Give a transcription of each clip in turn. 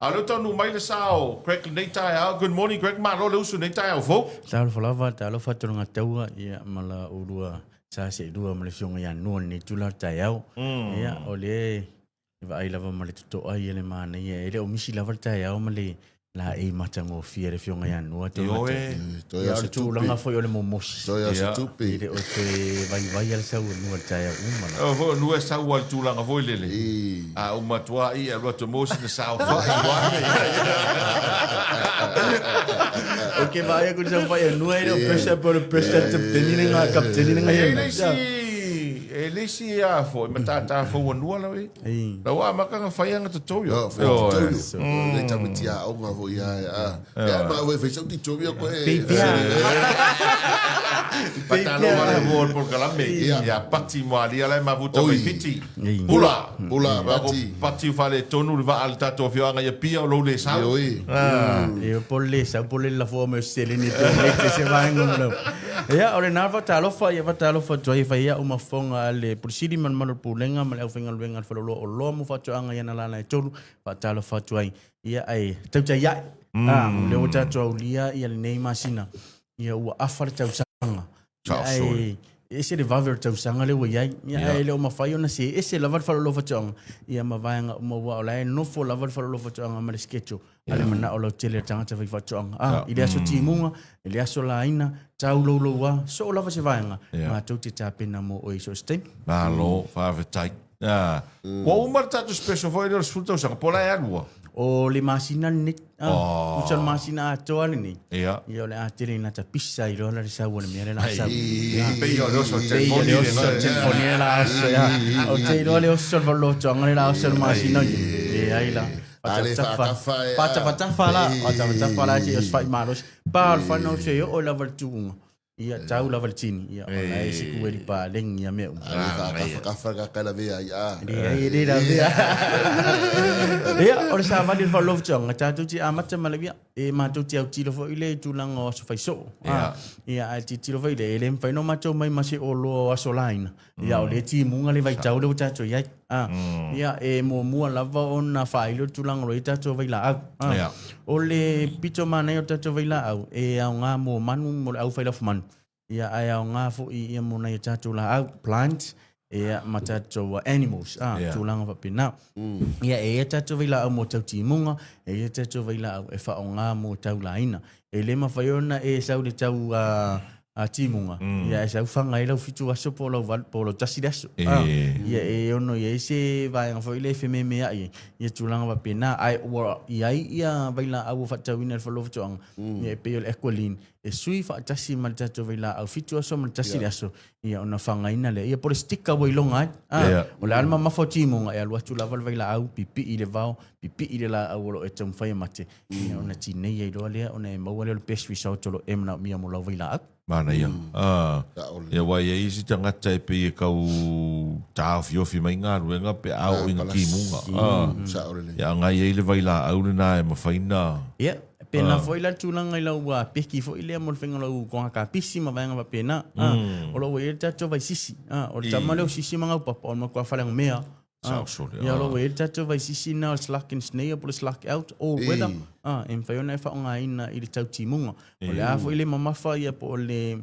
A o lea ua taunuu mai le sa o Greg lenei taeao. Good morning Greg, malo le usu i lenei taeao fou. Talofa lava, talofa atu le Gataua ia, ma la oulua sa seelua ma le afioga ia Noa i lenei itula o le taeao. Ia, o lea e vaai lava ma le totoa ia le manaia, e le o misi lava le taeao ma le laei matagofie a le afioga ia Noa. Ioe. Ia, o le tulaga foi o le momosi. Toe o se tupe. E le o toe vaivai lava le sau o Noa i le taeao uma lava. O foi o Noa e sau lava i le tulaga foi lele, a uma atu lava ia alu atu e maua sina saofai aua. Ou te vaai atu i le saofai a Noa, e le o pressure po o le pressure a le kapiteni le ga, kapiteni le ga E i ai le isi, e i ai le isi a foi matata fou a Noa lau e. La ua amata ona fai ana tutorial. Oh, fai tutorial. Le tamaiti aoga foi ia a. Ia ma ue fai sau tutorial koe. Pipia. Faatalofa le mo le polokalame. Ia Pati Moalia la e mafuta mai Fiti. Pula. Pula Pati. Pati ua faaletonu le vaa a le tatou afioaga i Apia o lou le sau. Ioe. Ia po o le le sau po o le lafoa mai o se seleni e donate se vaega o lau. Ia, o lena faatalofa, ia faatalofa atu ai e fai au ma fofoga a le Pule Sili ma le mamalu o le Pulega ma le aufaigaluega a le Faleoloa o Oloa mo Faatoaga i ana lala e tolu, faatalofa atu ai. Ia, ae tautai ae. Ah, o lea ua tatou aulia ia lenei masina, ia ua afa le tausaga. Ia, ae e ese le vave o le tausaga lea ua i ai. Ia, ae le o mafai ona see ese lava le Faleoloa Faatoaga ia ma vaega uma aua o la e nofo lava le Faleoloa Faatoaga ma le schedule a le manao lautele o le tagata faifaatoaga. A, i le aso timuga, i le aso laina, taulouloua, soo lava se vaega, matou te tapena mo oe i so o se taimi. Malo, faafetai. Ua uma le tatou special foi lea o le 10 tausaga, po o la e alu a? O le masina lenei, a, tusa o le masina atoa lenei, Ia. ia o le a tele ina tapisa ai loa la le sau o le mea lea o le a sau. Pei o le oso o le Pei o telefoni le oso o le telefoni lea o le a oso, ia. Ou te iloa le oso o le faleolotoaga lea o le a oso i le masina lenei. Leai la. Ale faatafa e. Faatafatafa la, faatafatafa la se osofai malosi. Pa o le whanau se oo lava le tuunga. Ia tau lava le tini. Ia o la e se kueli palengi ia mea uma. Ale faatafa kafa ka kala vea ai a. Leai e le lavea. Ia, o le savali o le faalofotoaga, tatou te amata ma le ia, e matou te autilo foi le tulaga o aso faisoo. Ia, ae tilotilo foi le, e le mafai ona matou mai ma se oloa o aso laina. Ia, o lea timuga le vaitau lea ua tatou i ai. Ia, e muamua lava ona faailo le tulaga o lo o i ai tatou vailaau. O le pito manaia o le tatou vailaau, e aoga mo manu, mo le au failafumanu. Ia, ae aoga foi ia mo nai o tatou laau, plants, ia, ma tatou animals, tulaga faapena. Ia, e i ai tatou vailaau mo tau timuga, e i ai tatou vailaau e faaaoga mo tau laina. E le mafai ona e sau i le tau a timuga, ia e sau fanga ai lau 7 aso po o lau 8 po o lau 1 le aso. Ia e ono i ai se vaega foi lea e fememeai ai, ia tulaga faapena. Ae ua i ai ia vailaau ua faatauina e le Faleoloa Faatoaga, ia e pei o le Equaline, e sui faatasi ma le tatou vailaau 7 aso ma le 1 le aso, ia ona fangaina lea. Ia po o le sticker ua iloga ai. O le a le mamafa o timuga, e alu atu lava le vailaau, pipii i le vao, pipii le laau o lo o e taumafai e mate, ia ona tinei ai loa lea ona e maua lea o le best result o lo o e manaomia mo lau vailaau. Manaia. Ia aua e i ai isi tagata e pei e tau taofiofi mai galuega pe a oo ina timuga. Ia a na i ai le vailaau lena e mafai ona. Ia, pēlā foi la le tulaga i lau peki foi lea mo le faiga o lau toga kapisi ma vaega faapena. O lo o ua i ai le tatou vaisisi. O le tama lea o Sisi ma Gaupapa o le matua faleagamea. Ia o lo o ua i ai le tatou vaisisi lena o le slack and snare po o le slack out all weather. E mafai ona e faaaogaina i le tau timuga. O le a foi le mamafa ia po o le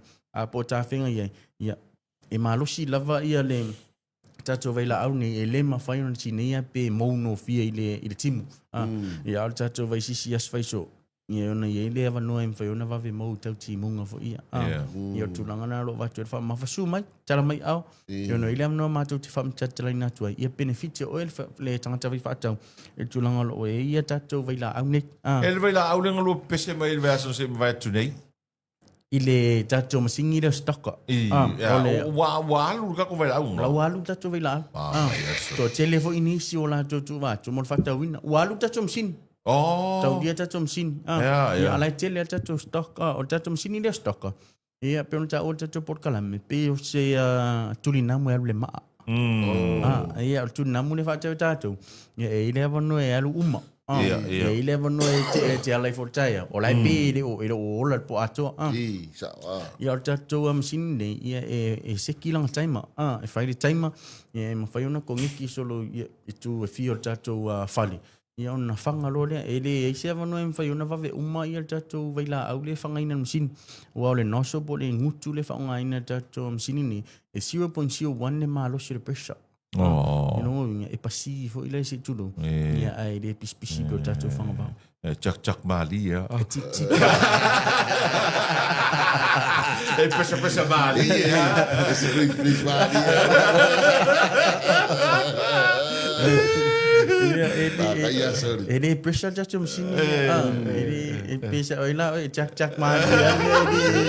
po o tafega i ai, ia e malosi lava ia le tatou vailaau nei e le mafai ona tineia pe mou nofie i le, i le timu. Ia, a o le tatou vaisisi i aso faiso, ia ona i ai le avanoa e mafai ona vave mou i tau timuga foi ia. Ia o le tulaga lena o lo o avatu ai le faamamafa. Susu mai, tala mai ao, ia ona i ai le avanoa matou te faamatalatalaina atu ai, ia penefiti o oe le tagata faifaatau i le tulaga o lo o i ai ia tatou vailaau nei. E le vailaau lea na lua pepese mai ai i le vaiaso na se i mavae atu nei? I le tatou masini lea o stocker. I, ah, o le, ua, ua alu le tatou vailaau. La ua alu le tatou vailaau. Ah, ah, toatele foi nisi o latou tuuva atu mo le faatauina. Ua alu le tatou masini. Oh. Taulia tatou masini. Ah, yeah, yeah. Ia, ala e tele a tatou stock. Ah, o le tatou masini lea o stocker. Ia, pe ona taua le tatou polokalame, pei o se tulinamu e alu le maa. Ah, ia, o le tulinamu lea faatau e tatou. Ia, e i le avanoa e alu uma. Ah, Ia, ia. E i le avanoa e te, e te ala ifo i le taeao. O la e pei e le o, e le o ola le po atoa. Ah. I, sao, ah. Ia, o le tatou masini nei, ia, e, e seki lana taima. Ah, e fai le taima, ia, e mafai ona koneki solo ia, i tu e fia o le tatou fale. Ia ona faga loa lea. E leai se avanoa e mafai ona vave uma ia le tatou vailaau lea e fagaina i le masini. Aua o le nozzle po o le gutu lea e faaaogaina e le tatou masini nei, e 0.01 le malosi o le pressure. Oh. I lona uiga, e pasi foi lea se i tulou, ia, ae le pisipisi pei o le tatou fagavao. E chak chak malie a. E tip tip. E pesa pesa malie a. E siplis plis malie. Ia, e le, Ah, ia, sorry. e le pressure tatou masini. Ah, e le, e pesa oi la, e chak chak malie. E le,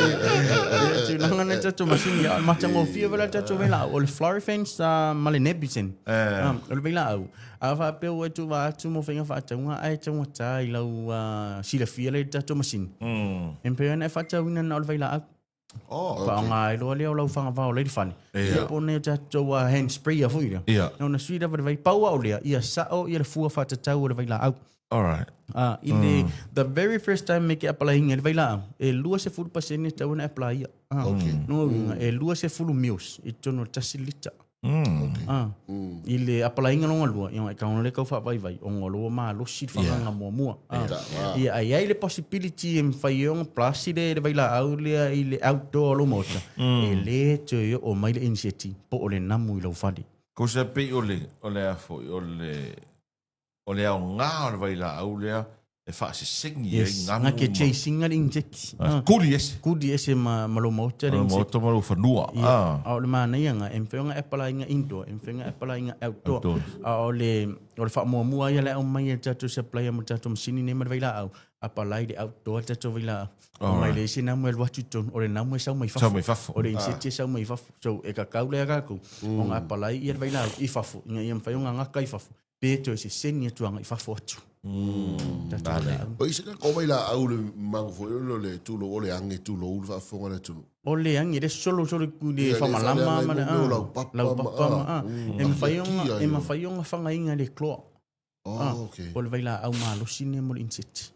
e tulaga na tatou masini. Ia, o le matagofie foi la tatou vailaau. O le Florifence ma le Nebicin. Ah, o le vailaau. A faapea ua e tuva atu mo faiga faatauga ae taugata i lau silafia lea i le tatou masini, e mafai ona e faatauina na o le vailaau. Oh, Faaaoga ai loa lea o lau fagavao la i le fale. Ia po o nei o tatou hand sprayer foi lea. Ia. Ona sui lava le vai. Pau lava o lea, ia sao ia le fua faatatau o le vailaau. All right. Ah, i le, the very first time e ke apalaiina i le vailaau, e 20% e tatau ona apply ia. Ah, Okay. Lona uiga, e 20 mils i totonu o le tasi lita. Ah, i le apalaiga lona lua, ia e tago le tau faavaivai, ona o lea ua malosi le fagaga muamua. Ah, ia, ae i ai le possibility e mafai ai ona palasi le vailaau lea i le outdoor o lou maota, e le toe oo mai le inseti po o le namu i lou fale. Kosa pei o le, o le a foi, o le, O le aoga o le vailaau lea e faasesegi ai Yes, gamu nga ke ma- chasing le insect. Ah, Kuli ese. Kuli ese ma, ma lou maota le O le insect. maota ma lou fanua. Ia, Ah. a o le manaia e mafai ona apply inga indoor, e mafai ona apply inga outdoor. Outdoor. A o le, o le faamuamua ia le aumai e le tatou supplier mo le tatou masini nei ma le vailaau, apply le outdoor le tatou vailaau. Ona e leai se namu e alu atu i totonu, o le namu e sau mai fafo. Sau mai fafo. O le insect e sau mai fafo. So e kakau lea tatou, ona apply ia le vailaau i fafo, ina ia mafai ona gata i fafo. Pe toe seseni atu agai fafo atu. Tatou vailaau. O isi ka ko vailaau le mangu foi o le tulou o le age tulou le faafofoga a le atunuu. O le age le solo solo ku le Ia, le famalama faaleaga ma le i mea o laupapa ma- laupapa ma ah, e mafai ona Kia e ia. mafai ona fagaina le cloa. Oh, okay. O le vailaau malosi lea mo le insect.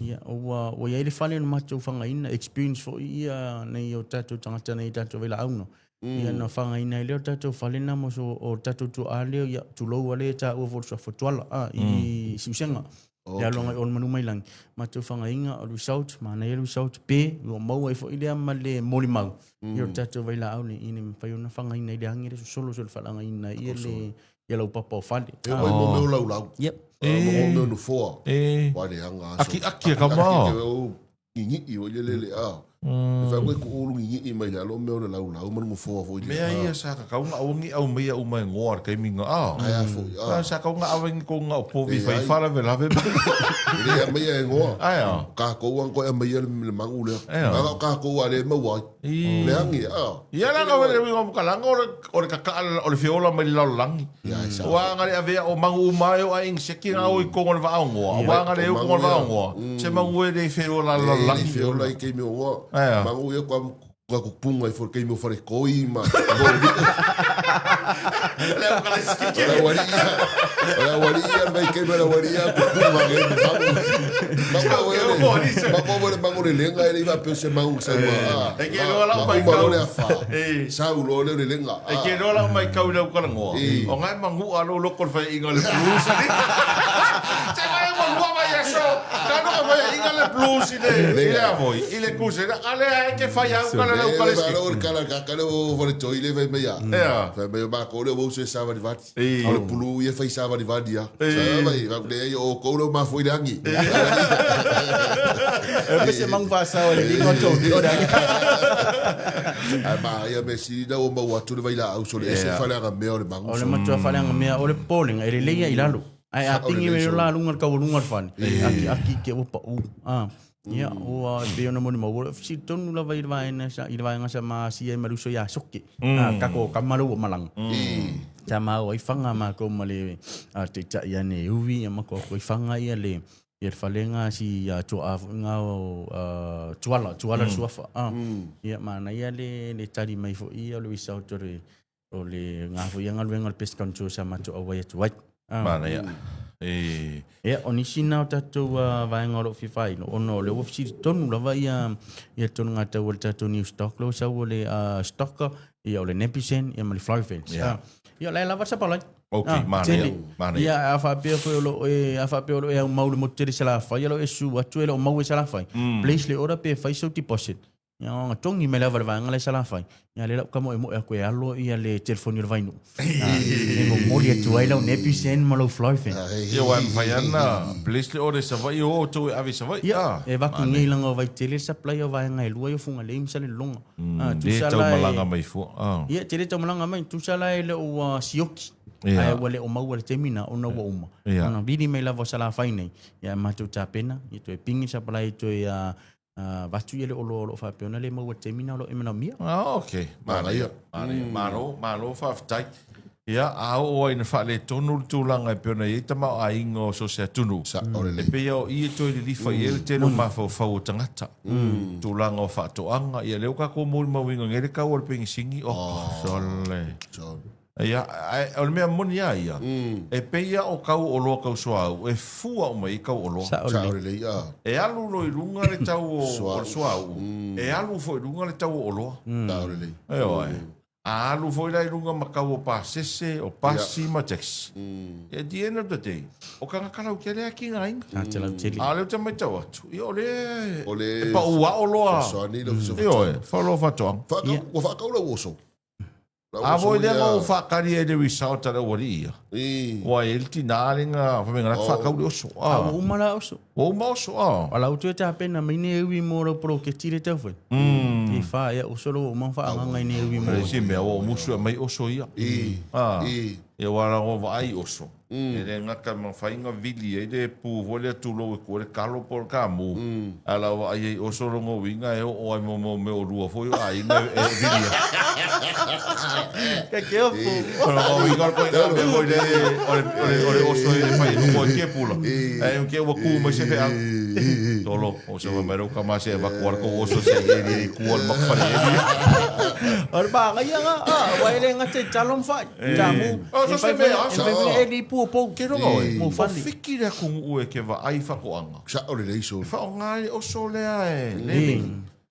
Ia, ua ua i ai le fale na matou fagaina, experience foi ia nei o tatou tagata nei tatou vailaau na. Ia na fagaina ai lea o tatou fale na mo so o tatou tuaa lea, ia tulou a lea e taua foi o le suafa tuala i Siusega. Le alu agai o le manu mai lagi. Matou fagaina o le result, manaia le result, pe ua maua ai foi lea ma le molimau ia o le tatou vailaau nei ina ia mafai ona fagaina i le agi le sosolo so le faaleagaina ai ia le ia lau papa o fale. E mai mo mea o laulau. Yep. Mo mea o nofoa. E. Wa le anga aso. Aki aki e ka ma. Aki ke o ngingii o le lele a. E whai koe ku ulu ngingii mai le alo mea o le laulau ma le nofoa foi le. Mea ia sa kakau nga awangi au mai au mai ngoa le kaimi nga a. Ai a foi a. Sa kakau nga awangi ko nga o povi E whai ai. whala ve lave. E le a mai e ngoa. Ai a. Ka kou ang koe a mai le mangu lea. Ai a. Ka ka kou a le mau ai. I. Le angi a. Ia la nga wale winga mukalanga o le o le kaka o le feola mai le lalolagi. Ia e sa. Ua nga le avea o mangu uma e o a inseki nga o i kongo le vaongoa. Ua nga le O o kongo le mangu ia. vaongoa. Se mangu e le feola E le lalolagi. feola i keimi o ngoa. Ai a. Mangu ia kua kua kupunga i fo keimi o whare koi ma. Le o kala skike. O le wari ia. O le wari ia le vai keimi o le wari ia kupunga ke mangu. Mangu o le mangu o le mangu le lenga e le iwa peu se mangu sa ua. E ke loa lau mai Mangu kau. le afa. E. Sa ulo le le lenga. E ke loa lau mai kau i lau kala ngoa. E. O ngai mangu a lo loko le whai inga le blues. Se ngai mangu a mai aso. Ka no ka whai inga le blues i le. I le avoi. I le kuse. A le a e ke whai au kala lau kala Le skike. lo kala ka kala o fare toi le vai mai a. Ea. Fai mai o mako le o se sa vari vari. E. O le pulu ia fai sa vari vari ia. E. Sa vai va le o kou le mafo i le angi. E pe se mangu faasao le linga o tau o le agi. Ai ma ia me si na o mau atu le vai la au so le ese fale mea o le mangu. O le matua faleaga mea o le popolega e lelei ai i lalo. Ae a tingi mai la lunga le taualuga o le fale, aki aki ke ua pau. Ah. Ia, ua e pei ona molimau, ua fesili tonu lava i le vaega sa i le vaega sa ma asia ai ma le uso ia Soke. Ah, kako kama le ua malaga. Sa maua ai faga makou ma le taitai ane e ui, ia makou aku ai faga ia le ia le falega si tuaa foi nga o Tuala, Tuala le suafa. Ah. Ia manaia le le tali mai foi ia o le result o le O le ngā foi ia galuega o le pest control sa matou auai atu ai. Ah. Manaia. E. Ia, o nisi na o tatou vaega o lo o fia faailo, ona o lea ua fesili tonu lava ia, ia tonu ngā tau o le tatou new stock lea ua sau o le stocker, ia o le Nebusen, ia ma le Florifence. Yeah. Ia, o la e lava le sapalai. Ok, Ah, manaia, tele. manaia. Ia, a faapea foi o lo o e, a faapea o lo o e aumau i le motu tele i Salafai, o lo o e susu atu e le o maua i Salafai. Place le order pe fai sau deposit. Ia, ona togi mai lava e le vaega la i Salafai. Ia, lea la ua tamoemoe atu e alo ia le telefoni o le Vainuu. Ah, e momoli atu ai lau Nebusen ma lau Flofen. Ia, aua e mafai lava ona place le order i Savaii, o outou e ave i Savaii. Ia, Ah, e avatu manaia. nei leaga o Vaitele le supply o vaega e lua ia o Fugalei ma Salelologa. Ah, Le tusa tau la e- malaga mai fua. Ah. Ia, te le tau malaga mai, tusa la e le o ua sioki. Ia. Ae ua le o maua i le taimi na, ona ua uma. Ia. Ona vili mai lava o Salafai nei, ia matou tapena, ia toe pingi supply toe avatu ia le oloa o lo o faapea ona le maua i le taimi na o lo o e manaomia. Ah, ok. Manaia. Manaia. Malo, malo faafetai. Ia, a oo ai ina faaletonu le tulaga e pei ona i ai tamaoaiga o so o se atunuu, e pei lava o i e toe lilifa i ai le tele o mafaufau o tagata, tulaga o faatoaga. Ia, lea ua tatou molimauina nei le tau o le penisini, oh, sole. Ia, ae o le mea moni lava ia, e pei lava o tau o oloa tau suauu, e fua uma i ai tau oloa. Sao lelei. E alu loa i luga le tau o le suauu, e alu foi i luga le tau o oloa. Sao lelei. Ioe. A alu foi la i luga ma kau o pasese, o pasi ma taxi. At the end of the day, o tagata lautele lava tigaina. Tagata lautele. A o lea ou te matau atu, ia o lea O le e pau ao loa. Fesoasoani le Ofisa o Ioe, faaoloa faatoaga. Faakau, ua faakau lau oso. Lau A oso foi lea ia- na ou faatali ai i le result a le aualii ia. I. Ua i ai le tina lea na fai mai na faakau le oso. A ua uma la oso. Ua uma oso, a. O lau toe tapena mai nei ui mo lau poloketi le tau fai. E fa ea oso lo uma whaanganga i nei ui mo. Le isi mea ua ou musu e aumai oso ia. I. A. I. Ia ua lago vaai oso. E le gata ma fai na vili ai le pu foi lea tulou e kua le kalo po o le kamu. A lau vaai ai oso lona uiga e oo ai mo mea o lua foi o aiga e vili ai. Ka careful. O lona uiga o le koina mea foi lea o le oso e fai e nuku ai ke pula. Ae ke ua ku mai se feau. Tolo, o se mai rau ka se avatu ala ko oso se i e kua le makafale e. O le maangaia nga, a, ua e le gata i talo ma fai. Tamu. Oh, so se mea, E fai fai e li pua pou. Ke ronga oe, Mo o fani. fiki le atunuu e ke vaai faatoaga. Sao lelei so. E faaaoga ai le oso lea e le.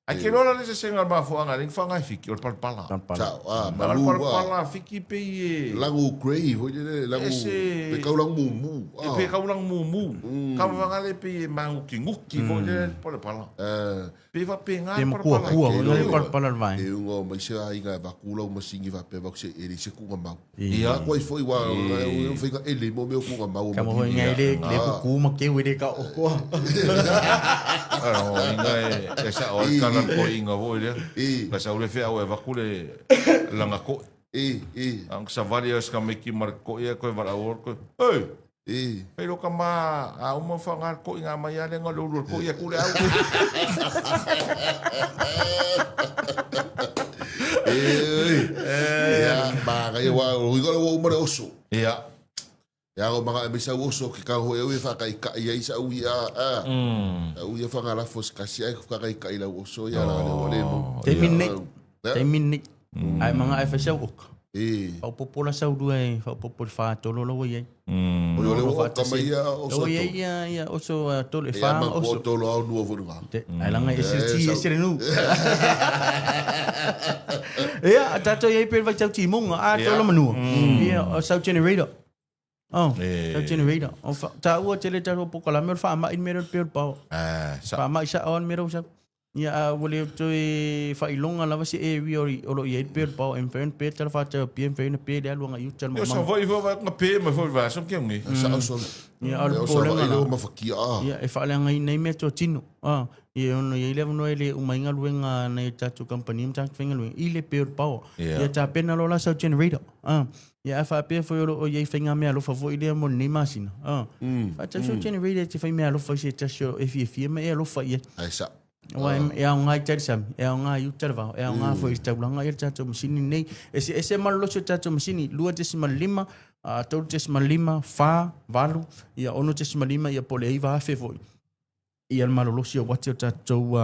Ai ke loa la le sesega o le mafuaaga lea na faaaoga e fiki, o le palapala. Palapala. Sao, a, O le malu, a. palapala a fiki pei e... Lagu grey, foi lele, lagu, Ese- pe kau lagu mumu. E pe kau lagu mumu. Ka mawanga le pei e māngukiguki foi lele palapala. Pe faapena Pe le makua palapala. kua, Ke le loa. palapala le vaega. E uga o mai se aiga e vaku lau masini faapea vaku se ele se kuga mau. Ia. Koe foi wa o whainga ele mo mea o kuga mau o Ka mo madini. ngai le le kuku ma ke le ka o koa. Ano, inga e, e sa o e kana ko inga voi lea. I. Ka sa ule whea o e vaku le langa koe. I, i, Ang sa vali o ska meki mar koe e koe vara o koe. Ei! i. Pei lo ka ma a uma wha ngā koe ngā mai ale ngā lulu koe e kule au. E, e. Ia, maangaia wa, o inga le wa uma le oso. Ia. Ia o manga e mai sau oso ke ka hoe au e whakaikai ai sa ui a, a. Sa ui a whangarafo se kasi ai whakaikai lau oso ia la le o le mo. Taimi nei. Ia. Taimi nei. Ai manga ai fai sau oka. E. Faaopoopo la sau lua e faaopoopo i le 4-3 la ua i ai. O le o ka mai ia oso La ua i tolu. ai ia ia oso tolu e Ia fa ma ko oso. tolu au nua fo nga. Te ai langa e se Eh, ti e sau- se le nu. Ia tatou i ai pe le vaitau timuga a tolo manua. Ia o sau generator. Oh, Eh. sau generator. O fa taua tele tatou pokalame o le faamai le mea lea o le pea o le paoa. Ah, sa. Faamai sao le mea lea ua sau. Ia a ua le toe faailoga lava se area o lo o i ai le pea o le paoa e mafai ona pea le tala faatau e Apia e mafai ona pea le alu agai uta le Ia sa maumau. voi foi vai nga pe mai foi vai so ke ngi. Sa oso. Ia o le E oso popolega vai la. le o mawhakia a. Ia e faaleagaina ai mea tuatino. Ah, ia ono i ai le avanoa e le uma ai galuega nai o tatou company ma tatou faigaluega i le pea o le paoa. Ia. Ia tapena loa la sau generator. Ah, ia ae faapea foi o lo o i ai faigamealofa foi lea mo lenei masina. Ah, faatau sau generator e te faimealofa i se tasi o e fiafia ma e alofa i ai. Ai sa. Aua e aoga i tai le sami, e aoga i uta le vao, e aoga foi i le taulaga ia le tatou masini lenei. Eseese malolosi o le tatou masini, 2.5, 3.5, 4, 8, ia 6.5, ia po o le 9,000 foi. Ia le malolosi o uati o le tatou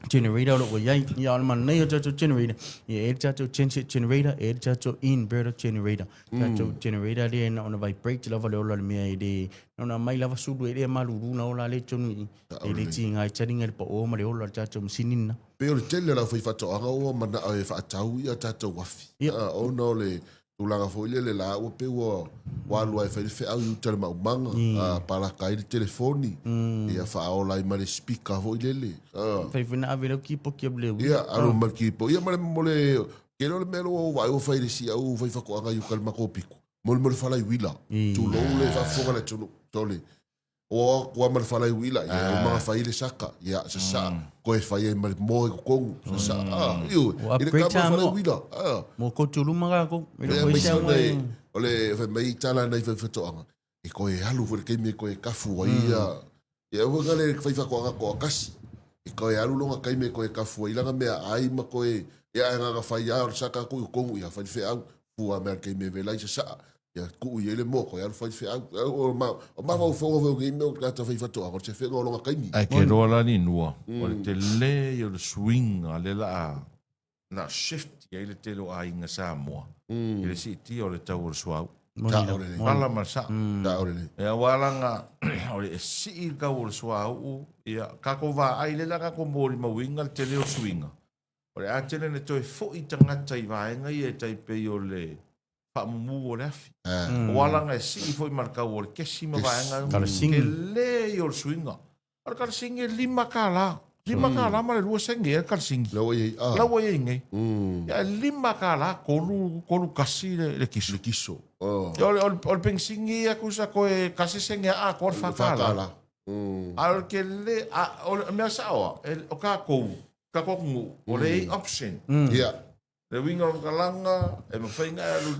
generator o lo o ua i ai. Ia o le manaia o le tatou generator, ia e i ai le tatou genset generator, e i ai le tatou inverter generator. Tatou generator lea na ona vibrate lava le ola o le mea e le, na ona aumai lava sulu e le malulu na ola lea i totonu i i. E le tiga ai taliga i le pao ma le ola o le tatou masini lena. Pei o le tele o le aufaifaatoaga ua manao e faatau ia tatou afi. Ia. Ona o le tulaga foi lele la ua pei ua ua alu ai e fai le feau i uta i le maumaga, a palaka ai le telefoni, ia faaola ai ma le speaker foi lele. A. Fai foi na ave lau keyboard kia le Ia, alu ma le keyboard. Ia ma le mo le tele o le mea lea ua ou vaai ua fai i le isi au faifaatoaga i uka i le matou pito, mo le mo le falai uila. Tulou le faafofoga a le atunuu. Sole. O atu lava ma le falai uila, ia e uma ona fai le saka, ia sasaa, toe fai ai ma le moa i totonu, sasaa, a, ioe, Ua i le upgrade tama falai Samoa. uila, a. Mo koutou luma kākou. E le Ia, o aemaise se ona ai. o le fai mai tala a nai faifaatoaga, e toe alu foi i le taimi e toe kafu ai ia, ia aua na le faifaatoaga toatasi, e toe alu lona taimi e toe kafu ai lana meaai ma toe, ia ae na ona fai lava o le saka atu i totonu, ia fai le feau, fua mai lava i le taimi e vela ai sasaa, Ia tuu i ai le moa koe alu fai feau. O mafaufauga foi o nei mea o tagata faifaatoaga, o le sefega o lona taimi. Ae ke loa la ni nua, o le tele ia o le suiga lea la a shift i ai le tele o aiga Samoa i le siitia o le tau o le suauu. Sao lelei. Pala ma le sao. Sao lelei. Ia aua laga o le sii le tau o le suauu, ia tatou vaai lea la tatou molimauina le tele o suiga. O le a tele na toe foi tagata i vaega ia e tai pei o le faamumu o le afi. Aua laga e sii foi ma le tau o le kesi ma vaega uma. Kalasigi. Tele ia o le suiga. O le kalasigi e $5. $5 ma le 2 sene ea le kalasigi. La ua i ai. Ah. La ua i ai nei. Ia e $5, tolu, tolu kasi le kiso. Le kiso. Oh. Ia o le penisini ia tusa toe tasi sene a atoa le $4. A o le tele, a, o le mea sao lava, o tatou, tatou atunuu, o le i ai option. Ia. Le uiga o le talaga, e mafai ona e alu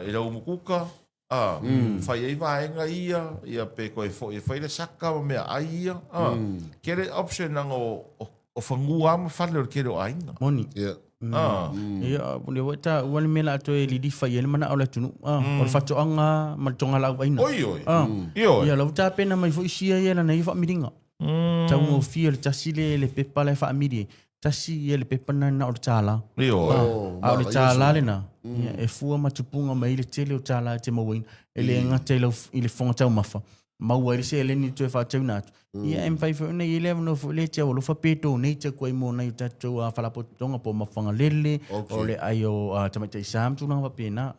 i le umukuka, a, fai ai vaega ia, ia pe toe foi e fai le saka ma meaai ia, a. Tele option leaga o fanua lava ma fale o le tele o aiga. Moni. Ia. A. Ia, o lea ua taua le mea o le a toe lilifa i ai le manao o le atunuu, a, o le faatoaga ma le togalaau aina. Oi, oi. A. Ioe. Ia, la ua tapena mai foi sia ia lana ia faamiliga. Taugofie le tasi le pepa la e faamili ai. Tasi ia le pepa lena na o le $1. Ioe. A o le $1 lena, ia, e fua ma tupuga mai ai le tele o $1 e te mauaina. E le gata i lau, i le fofoga taumafa, maua ai le seleni e toe faatauina atu. Ia, e mafai foi ona i ai le avanoa foi lea e te aualofa pe donate atu ai mo nai o tatou faalapotopotoga po o Mafagalele, o le ai o Tamaitai Sa ma tulaga faapena.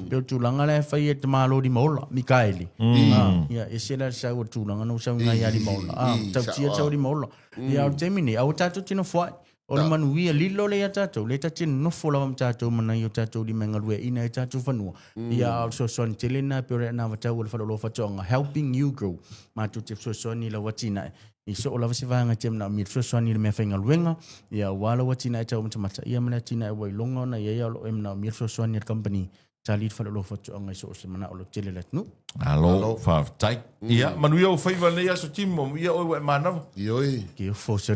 Pei o le tulaga la e fai e le tamaloa Limaola, Mikaele. Ia, ese la le sau o le tulaga na ua sau ina ia Limaola. Tautia le sau o Limaola. Ia, o le taimi nei, aua tatou te nofo ai. O le manuia lilo lea ia tatou, lea tatou te nonofo lava ma tatou ma nai o tatou lima e galueaiina ai tatou fanua. Ia, a o le fesoasoani tele lena pei o le anavatau a le Faleoloa Faatoaga, Helping You Grow. Matou te fesoasoani i lau atinae i soo lava se vaega e te manaomia le fesoasoani i le meafaigaluega, ia aua lau atinae taumatamata, ia ma le atinae ua iloga ona i ai a o lo o e manaomia le fesoasoani a le kamupani tali le Faleoloa Faatoaga i so o se manao lautele o le atunuu. Malo, faafetai. Ia, manuia ou faiva i lenei aso Timo, manuia oe ua e manava. Ioe. Ke ofo se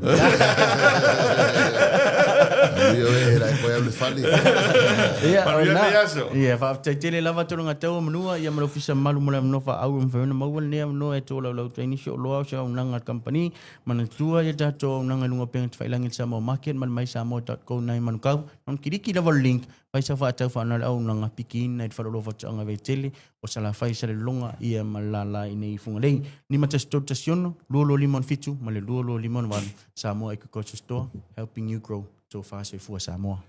Manuia oe, la e koe au le fale. Ia, Manuia lenei aso. Ia, faafetai tele lava tulaga tau o manua, ia ma le ofisa mamalu mo le avanoa faaau e mafai ona maua lenei avanoa e tolaulau atu ai nisi o oloa o se auaunaga a le kamupani. Manatua ia tatou auaunaga i luga o upega tafailagi i le Samoa Market ma le mysamoa.co nai Manukau. Na ona kiliki lava o le link, Fai sau faatau faanau le auaunaga pikiina i le faleoloa faatoaga Vaitele o Salafai, Salelologa ia ma le lala i nei i Fugalei. 51316 2257 ma le 2258 Samoa Agriculture Store, helping you grow. Tofa soifua Samoa.